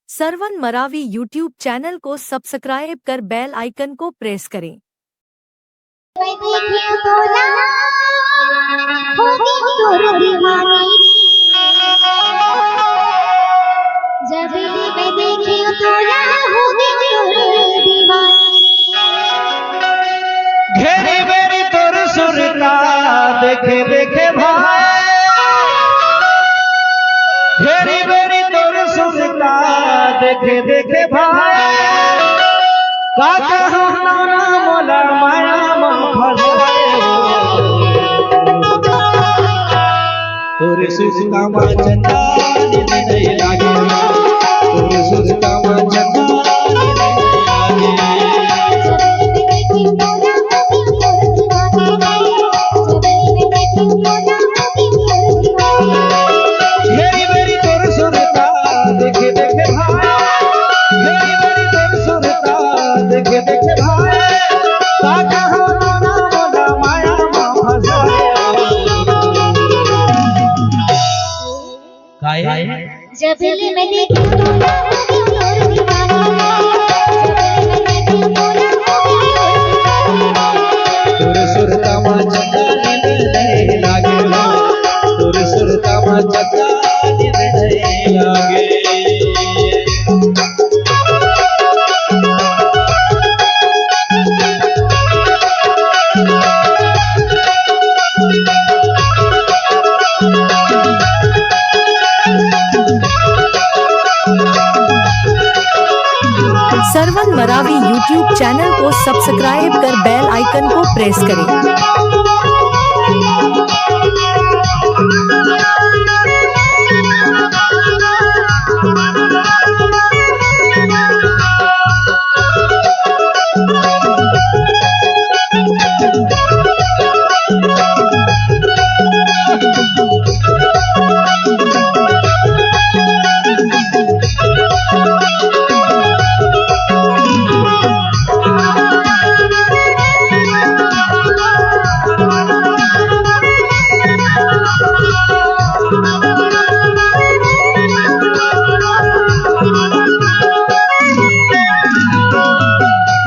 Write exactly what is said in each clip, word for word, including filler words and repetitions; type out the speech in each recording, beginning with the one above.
Sarwan Maravi YouTube channel को subscribe कर बेल आइकन को प्रेस करें। घेरी बेरी तोर सुरता देखे देखे भाई, घेरी बेरी तोर सुरता देखे देखे भाई, का कहूँ ना मोला माया में फंसाए। तोर सुरता में चंदा निंद नहीं लागे, तोर सुरता में चंदा निंद नहीं लागे। घेरी बेरी तोर सुरता देखे देखे भाई, घेरी बेरी तोर सुरता देखे देखे भाई, का कहूँ ना मोला माया में फंसाए। काहे? जब ले मैं देखूं तोला, हो गई तोर दीवाना। जब ले मैं देखूं तोला, हो गई तोर दीवाना। तोर सुरता में चंदा निंद नहीं लागे, तोर सुरता में चंदा निंद नहीं लागे। सरवन मरावी YouTube चैनल को सब्सक्राइब कर बेल आइकन को प्रेस करें।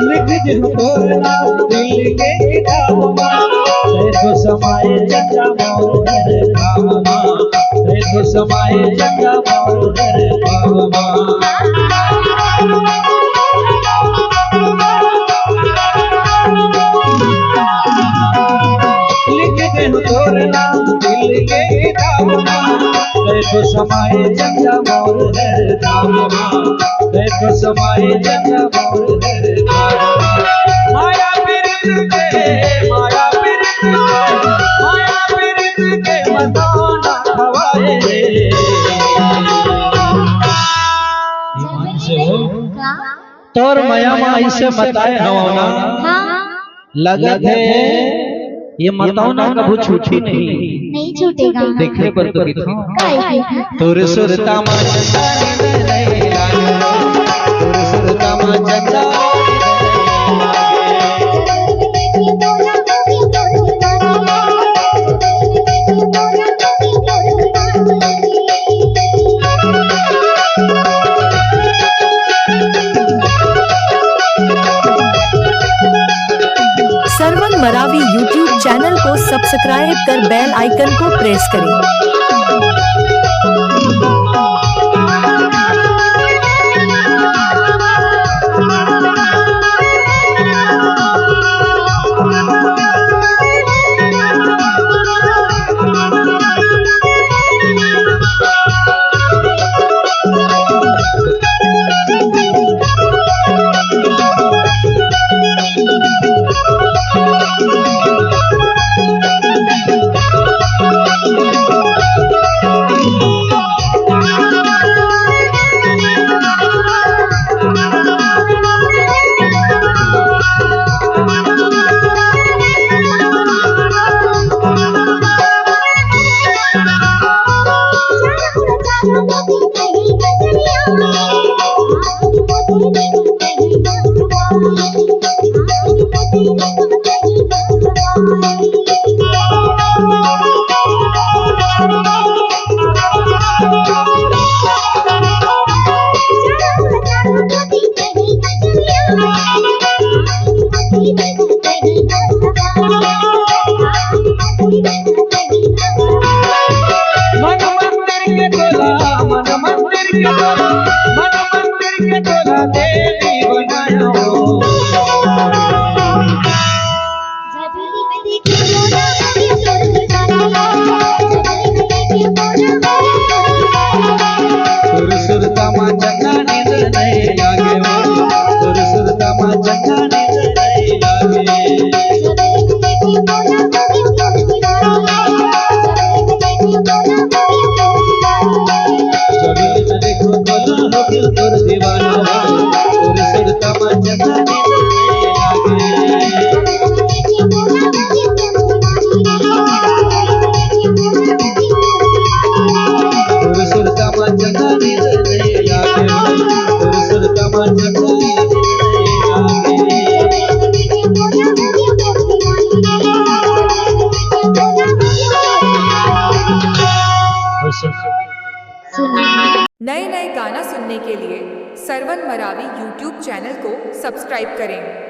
लिख दे तोर नाम दिल के किताब मा, तै तो समाए चंदा मोर घर बाबा, तै तो समाए चंदा मोर घर बाबा। लिख दे तोर नाम दिल के किताब मा, तै तो समाए चंदा मोर घर बाबा, तै तो समाए चंदा मोर घर बाबा। माया पीरित के, माया पीरित के, माया पीरित के मत ना खवाए। ईमान से हो। का? तोर मया मा अइसे बताए हवं ना, हाँ। लगत हे ये मतौना कभू छूटी नहीं। नहीं छूटेगा। देखे बर तो किथों। काहे के? तोर सुरता मा चंदा निंद नहीं लागे, तोर सुरता मा चंदा निंद नहीं लागे। सरवन मरावी YouTube चैनल को सब्सक्राइब कर बेल आइकन को प्रेस करें। मन मंदिर के तोला देवी बनायो। सुर सुरता मा चंगा नींद नहीं लागे हो, सुर सुरता मा चंगा नींद नहीं लागे। जमीन में देखो बोला हो दिल तोर दीवाना, सुर सुरता मा चंगा नींद नहीं लागे। सुर सुरता मा चंगा नींद नहीं लागे, सुर सुरता मा चंगा नींद नहीं लागे। नए नए गाना सुनने के लिए सरवन मरावी YouTube चैनल को सब्सक्राइब करें।